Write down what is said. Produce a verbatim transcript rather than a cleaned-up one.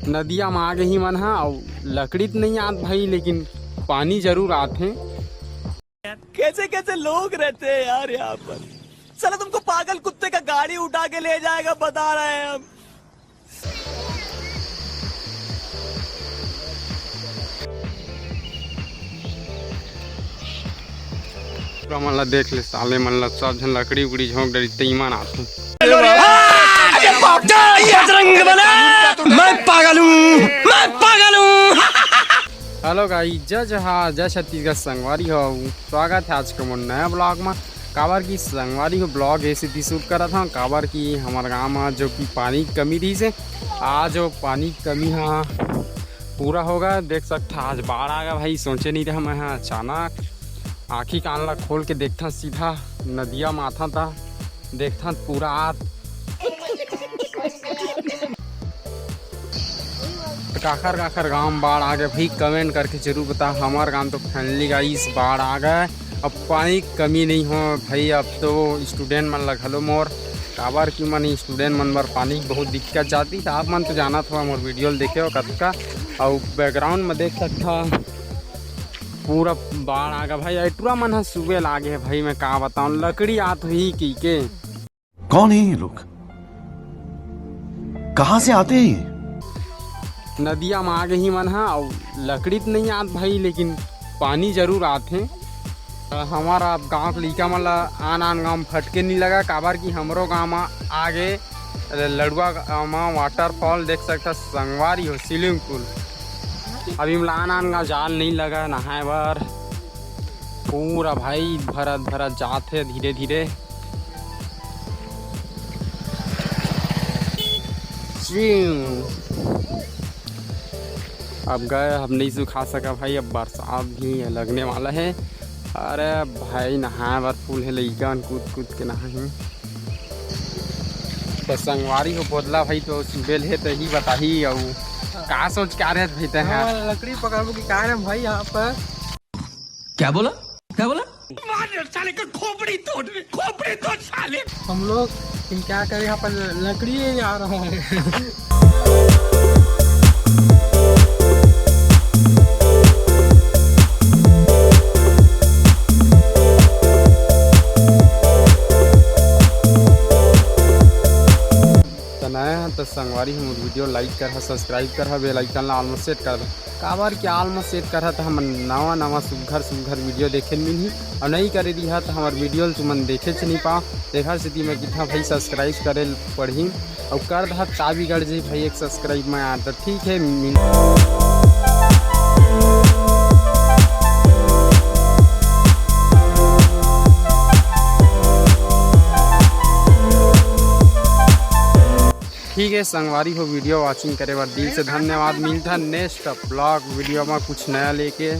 नदिया म आ गे ही मन ह, अउ लकड़ी त नइ आत भाई, लेकिन पानी जरूर आथे। कैसे कैसे लोग रहते हैं यार यहाँ पर। साला तुमको पागल कुत्ते का गाड़ी उठा के ले जाएगा, बता रहे हैं हम। पूरा मन ला देख ले साले मन ला, सब झन लकड़ी उकड़ी झोंक डरी, तइमन आथे। हेलो गाइस, जय जोहार, जय छत्तीसगढ़। संगवारी हो, स्वागत है आज के मोर नया ब्लॉग में। काबर की संगवारी हो, ब्लॉग ऐसे भी शूट करत हूँ, काबर की हमारे गाँव में जो कि पानी की कमी रही से, आज वो पानी की कमी हाँ पूरा होगा। देख सकता आज बाढ़ आ गया भाई, सोचे नहीं रहा मैं हाँ अचानक आँखी कान ला खोल के देखता सीधा नदिया माथा था, देखता पूरा आत। तो काखर काखर गांव में बाढ़ आ गए भाई, कमेंट करके जरूर बता। हमार गांव तो फाइनली गाइस बाढ़ आ गए, अब पानी की कमी नहीं हो भाई। अब तो स्टूडेंट मन ला घलो मोर, काबर की मन स्टूडेंट मन बर पानी की बहुत दिक्कत जाती। तो आप मन तो जानत हो मोर वीडियो ल देखे हो कतका, अउ बैकग्राउंड में देख सकता पूरा बाढ़ आ गया भाई। एटुरा मन ह सुबे लागे है भाई, मैं का बताऊं, लकड़ी आत हुई की के। कौन है ये लोग? कहाँ से आते हैं ये? नदिया म आ गे ही मन ह, अउ लकड़ी त नइ आत भाई, लेकिन पानी जरूर आथे। अ, हमारा गांव के लइका मन ला आन आन गांव म फटके नइ लगा, काबर कि हमरो गांव म आ गे लड़ुआ गांव म वाटरफॉल देख सकता, संगवारी हो, स्विमिंग पूल। अभी हमला आन आन गांव जाल नइ लगा नहाए बर। पूरा भाई भरत भरत जात हे धीरे धीरे। अब गए, अब नहीं सुखा सका भाई, अब बरसात भी लगने वाला है। अरे भाई नहाए बर फूल है, लइका मन कूद कूद के नहाही। तो संगवारी हो बोदला भाई तो सुबेल है तो ही बताही, अउ का सोच के आ रहे भाई ते हैं? हाँ, लकड़ी पकड़बो कि का रे भाई यहाँ पर? क्या बोला? क्या बोला? मार साले का खोपड़ी तोड़, खोपड़ी तोड़ साले। हम लोग लेकिन क्या करें, यहाँ पर लकड़ी ही आ रहा है। तो नया है तो संगवारी हमर वीडियो लाइक करहा, सब्सक्राइब करहा, बेल आइकन ला ऑल में सेट कर दो। काबर कि ऑल में सेट करहा त हमन नवा नवा सुग्घर सुग्घर वीडियो देखे ल मिलही, अउ नई करे रिहा त हमर वीडियो ल तुमन देखे च नइ पाव। तेखर सेती मैं कितना भाई सब्सक्राइब करे ल पड़ही, अउ कर दहा ता बिगड़ जाही भाई एक सब्सक्राइब में आ त ठीक है, मिल ठीक है संगवारी हो, वीडियो वॉचिंग करे बर दिल से धन्यवाद। मिलता नेक्स्ट ब्लॉग वीडियो में कुछ नया लेके।